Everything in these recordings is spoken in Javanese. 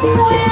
Pikiran.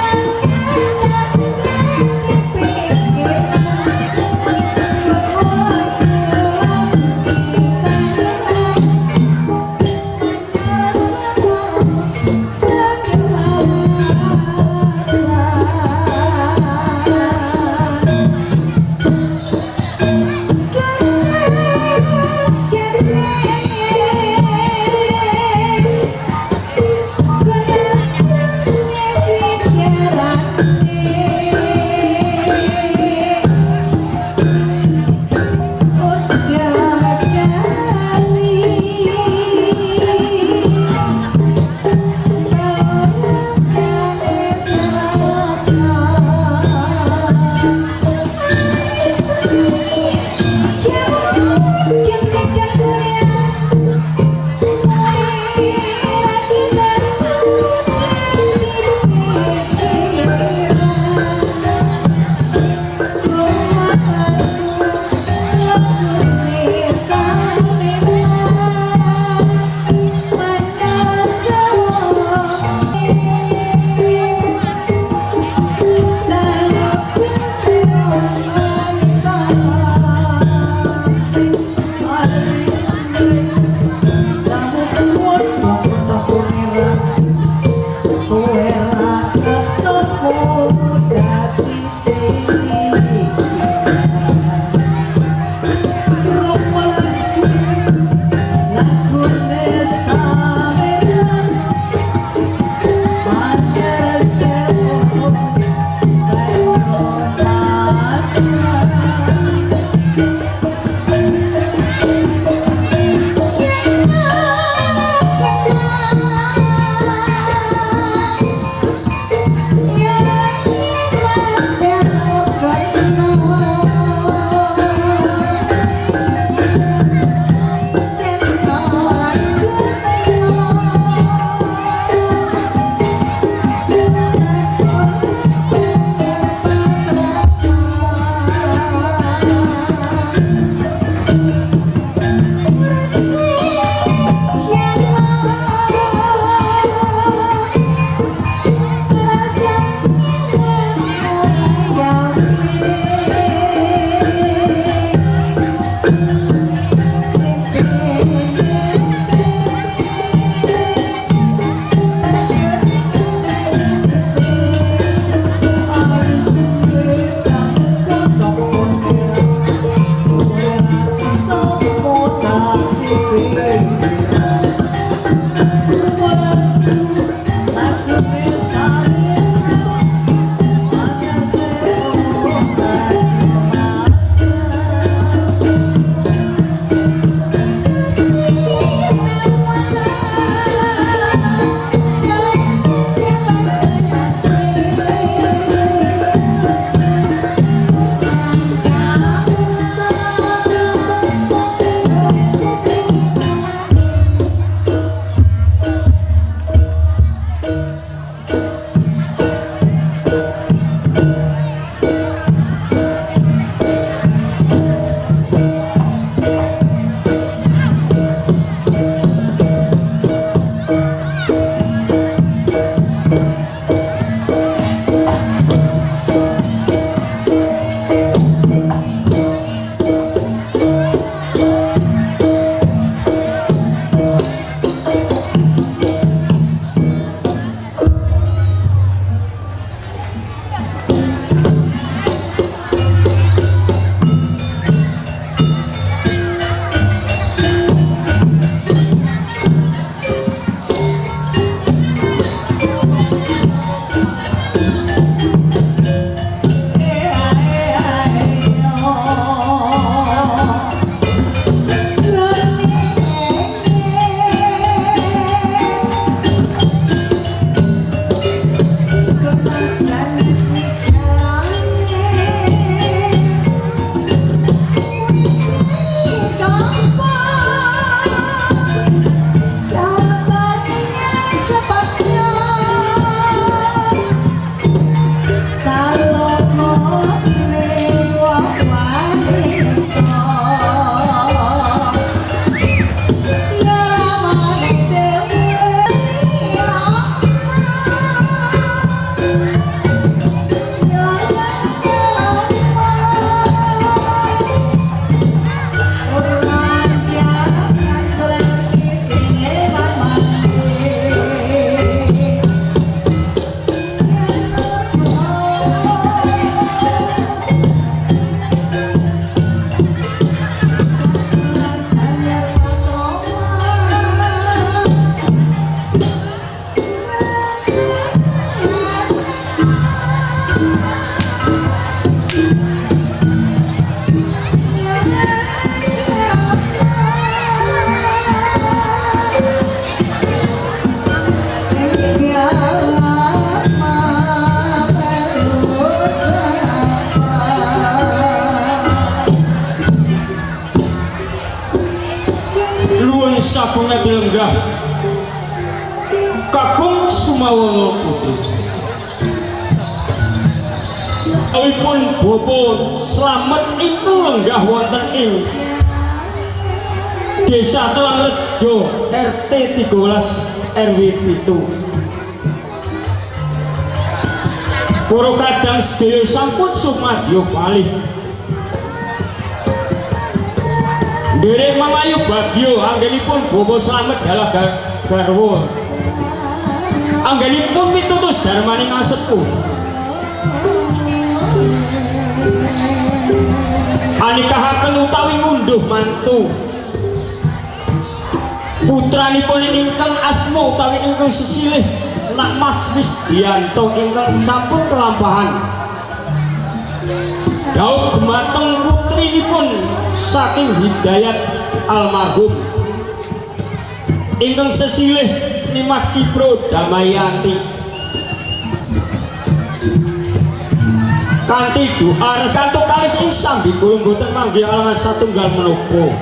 Sagunge dilenggah Kakung Sumawono Putri. Awipun Bapak Slamet ingkang lenggah wonten ing Desa Telangrejo RT 13 RW 7. Para kadang sedaya sampun sumadyo palih. Nderek mangayu bagyo anggenipun Bapak Slamet dalah garwa. Anggenipun mitutus dharmaning asepuh. Anikahaken utawi ngunduh mantu. Putranipun ingkang asma utawi ingkang sesilih Nak Mas Wisdianto ingkang sampun kelampahan. Daup dumateng putrinipun saking Hidayat almarhum ingkang sesilih Nimas Kipro Damayanti. Kanthi doa resanto kalis ing sambi kula mboten manggih alangan satunggal menapa.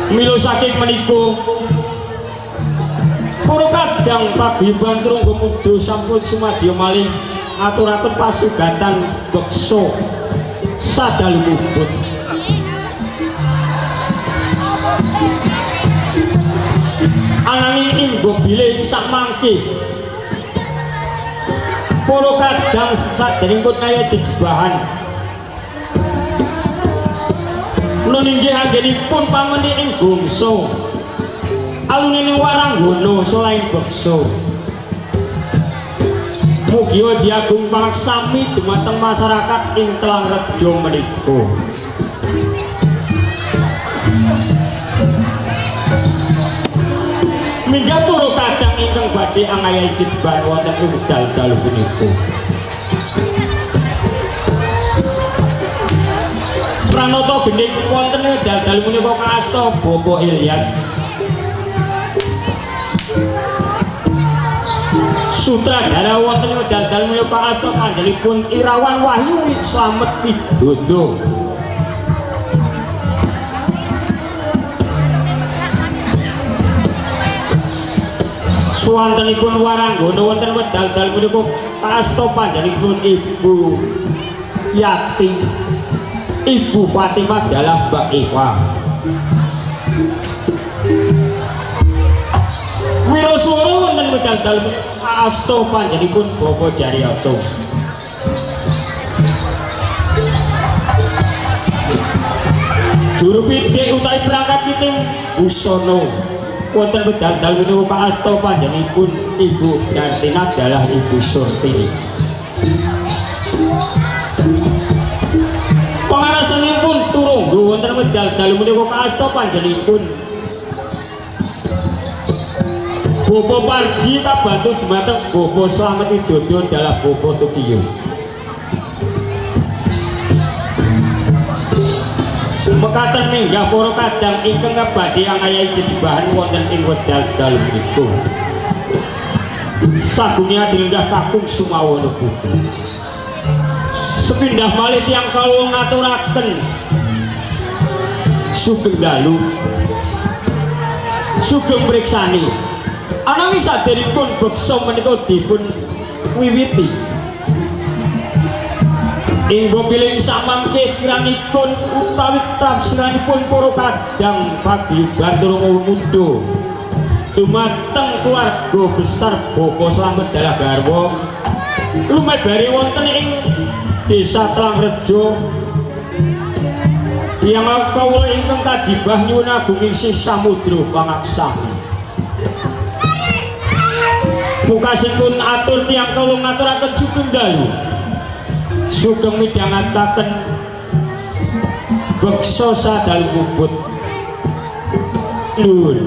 Mila saking menika para kadang paguyuban Turangga Muda sampun sumadya malih ngaturaken pasugatan beksa sadalu mubut. Ananging ing bilih sakmangke para kadang saderengipun kaya jejebahan nun inggih anggenipun pameni ing gongso alunine waranggana selain beksa. Mugi diagung pangaksami dumateng masyarakat ing Telangrejo menika. Minggah para kadang ingkang badhe angayahi jejebahan wonten ing wekdal dalu punika. Pranata gendhing wonten ing wekdal dalu punika kaasta Bapak Ilyas. Sutradara wonten ing wekdal dalu punika kaasta panjenenganipun Irawan Wahyu Slamet Widodo. Suwantenipun waranggana wonten wekdal dalu punika kaasta panjenenganipun Ibu Yati, Ibu Fatimah dalah Mbak Eva. Wiraswara wonten wekdal dalu punika kaasta panjenenganipun Bapak Jariyoto. Juru pitik utawi perangkat kiting busana wonten wekdal dalu punika kaasta panjenenganipun Ibu Dartina dalah Ibu Surtini. Pangarasanipun Turangga wonten wekdal dalu punika kaasta panjenenganipun Bapak Parji kabantu dumateng Bapak Slamet Widodo dalah Bapak Tukiyo. Mekaten minggah para kadang ingkang badhe angayahi jejebahan wonten ing wekdal dalu punika. Sagunge adilenggah Kakung Sumawono Putri. Sepindah malih tiyang kawula ngaturaken sugeng dalu, sugeng mriksani. Ananging saderengipun beksa menika dipun wiwiti ing bilih samangke kirangipun utawi trapsiranipun para kadang paguyuban Turangga Muda dumateng keluarga besar Bapak Slamet dalah garwa lumebari wonten ing Desa Telangrejo. Tiyang kawula ingkang kajibah nyuwun agung ing sisih samudra pangaksami. Pungkasanipun atur tiyang kawula ngaturaken sugeng dalu, sugeng midhangetaken beksa sadalu mubut. Nuwun.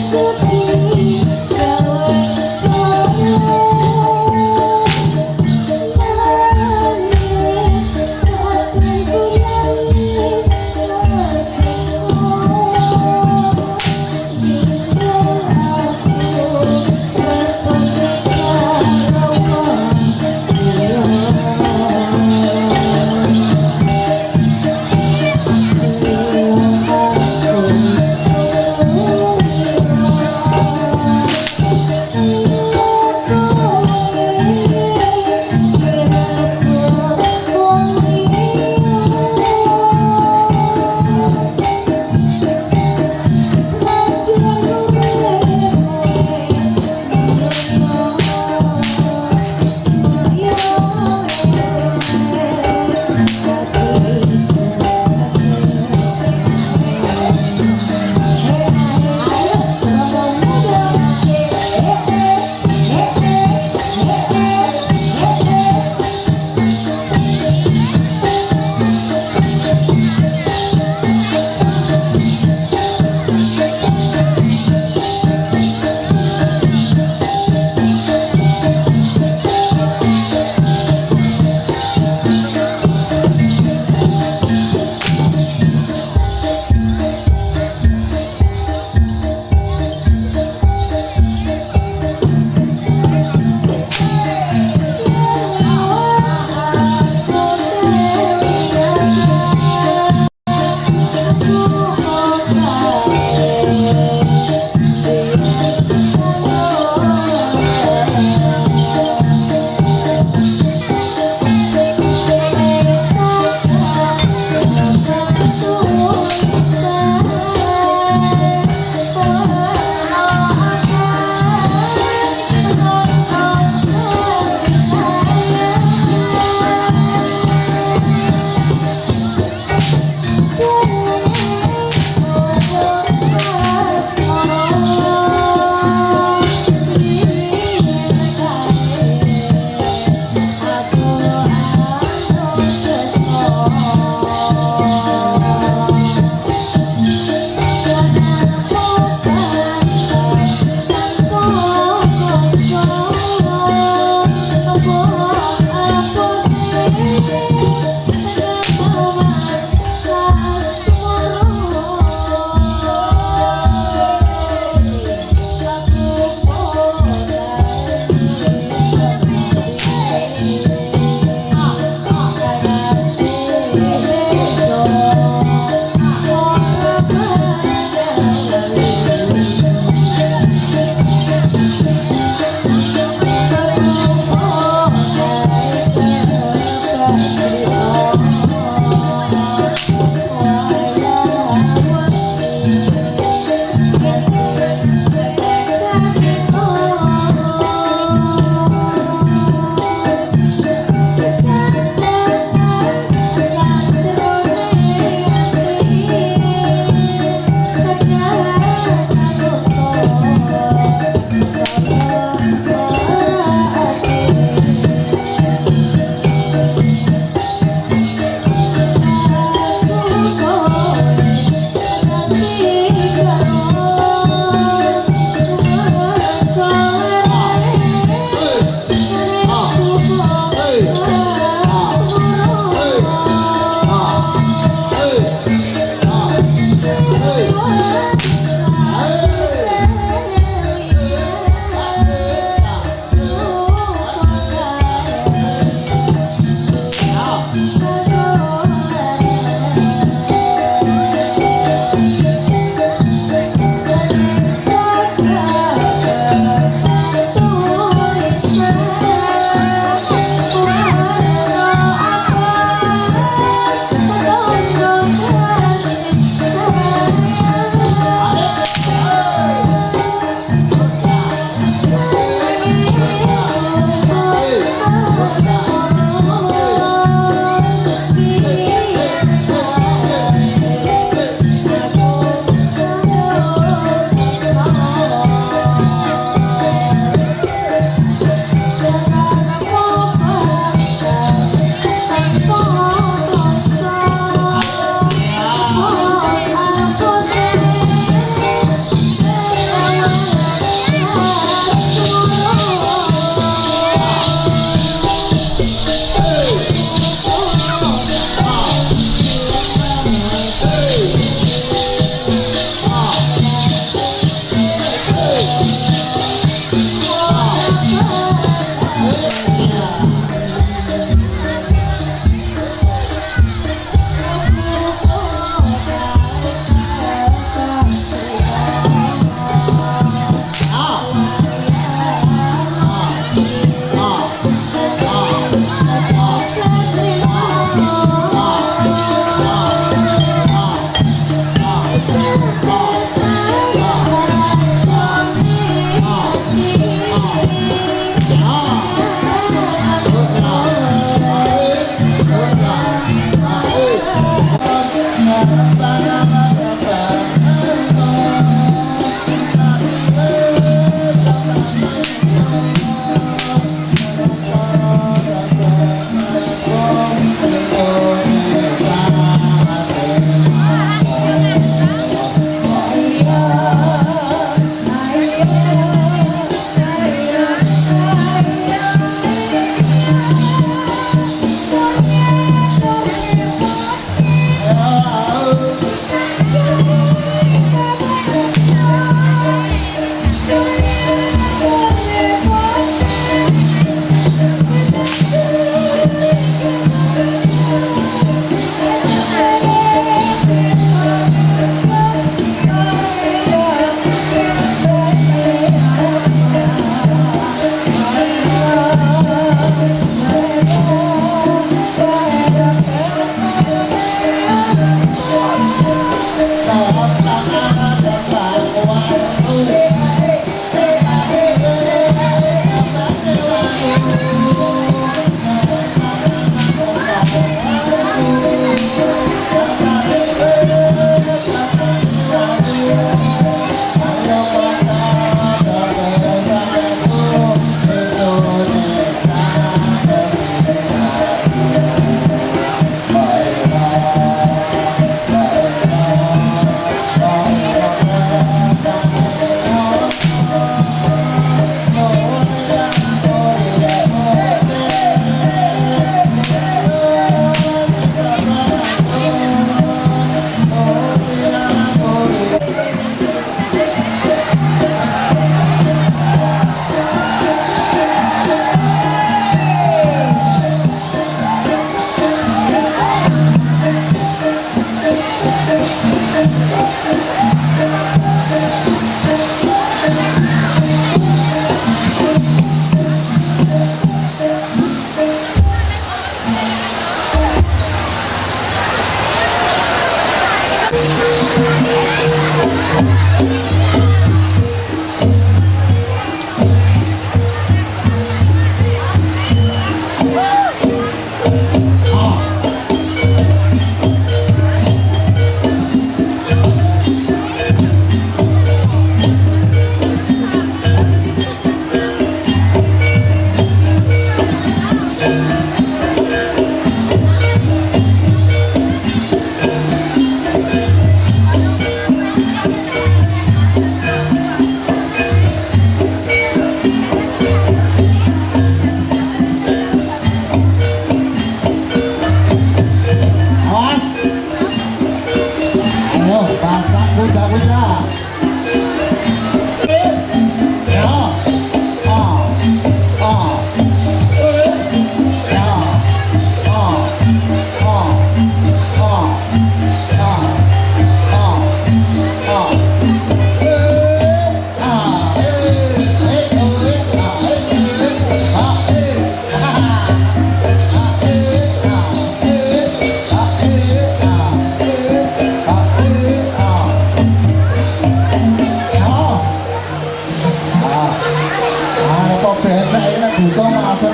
Ikuti gawe nangis, batinku nangis kesiksa. Ninggal aku repot karo wong liya. Mila aku tulungi.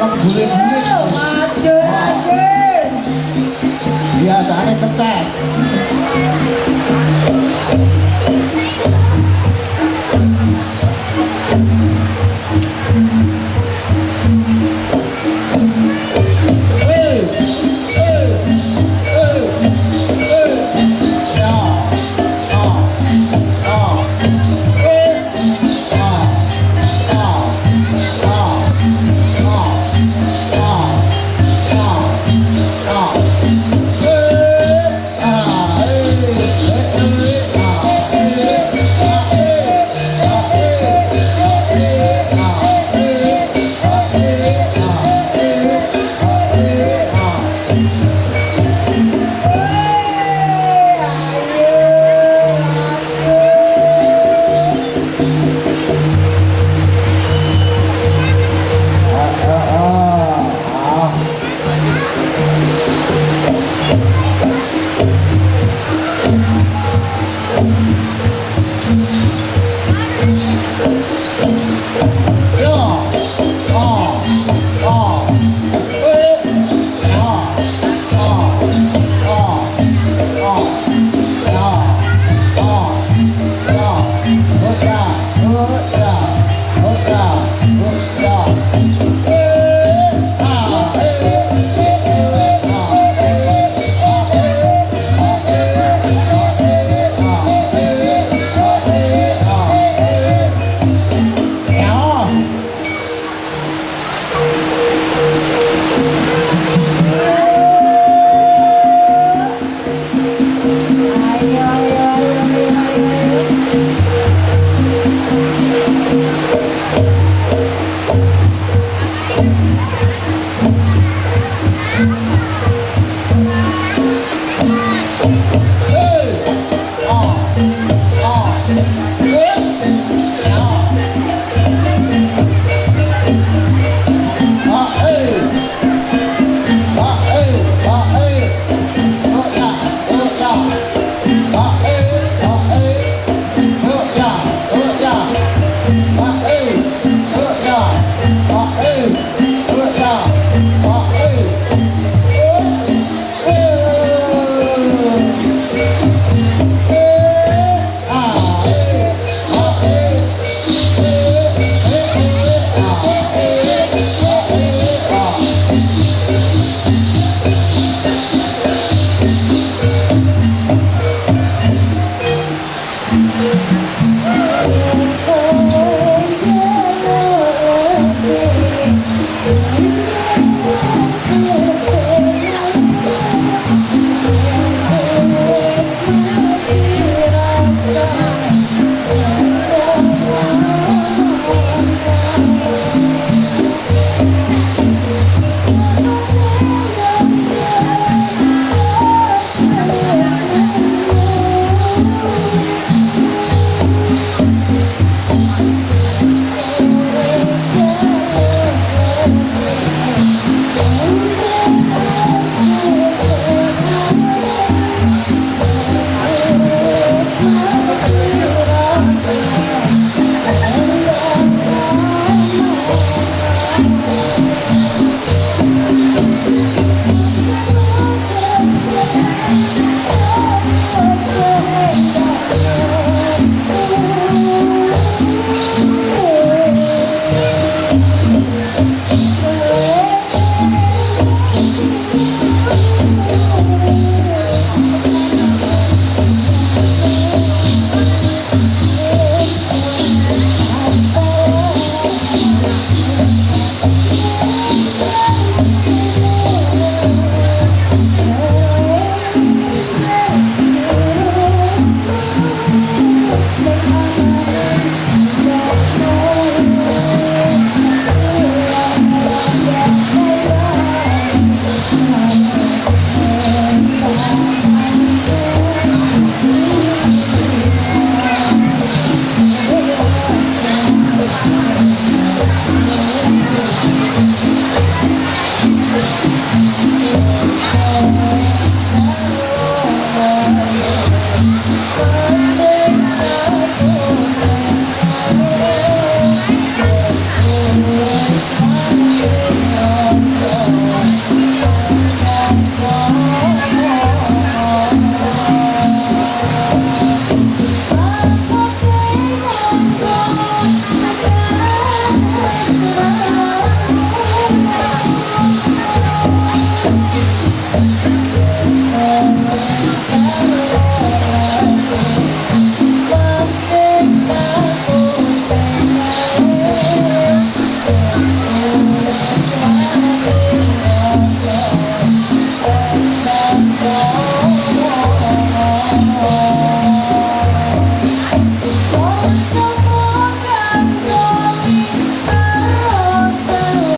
Guling-guling. Maju lagi. Biasane ketek. Eh, eh, eh, eh. Ya. Ah. Ah. Eh. Ah. Ah. Ah. Ah. Ah. Ah. Ah. Eh. Ah. Eh. Eh. Ah. Eh. Ah. Eh. Ah. Eh. Ah. Eh. Ah. Eh. Ah. Eh. Ah. Eh. Ah. Ah, ah, ah, ah. Ya. Ah. Ah. Eh. Ah. Ah. Ah. Ah. Ya. Ah. Ya. Oh ya. Oh ya. Oh ya. Oh ya. Eh. Ah. Eh. Eh. Eh. Ah. Eh. Ah. Eh. Ah. Eh. Ah. Eh. Ah. Eh. Ah. Eh. Ah. Eh. Ya. Ayo, ayo, ayo, ayo, ayo, ayo. Eh. Ah. Ah. Eh. Ya. Ah, eh. Ah, eh. Ah, eh. Oh ya. Oh ya. Ah, eh. Ah, eh. Oh ya. Oh ya. Ah, eh. Oh ya. Ah, eh. Oh ya. Ah, eh. Eh. Eh. Eh, ah, eh, ah, eh, eh, eh, eh, ah, eh, ah, eh, ah.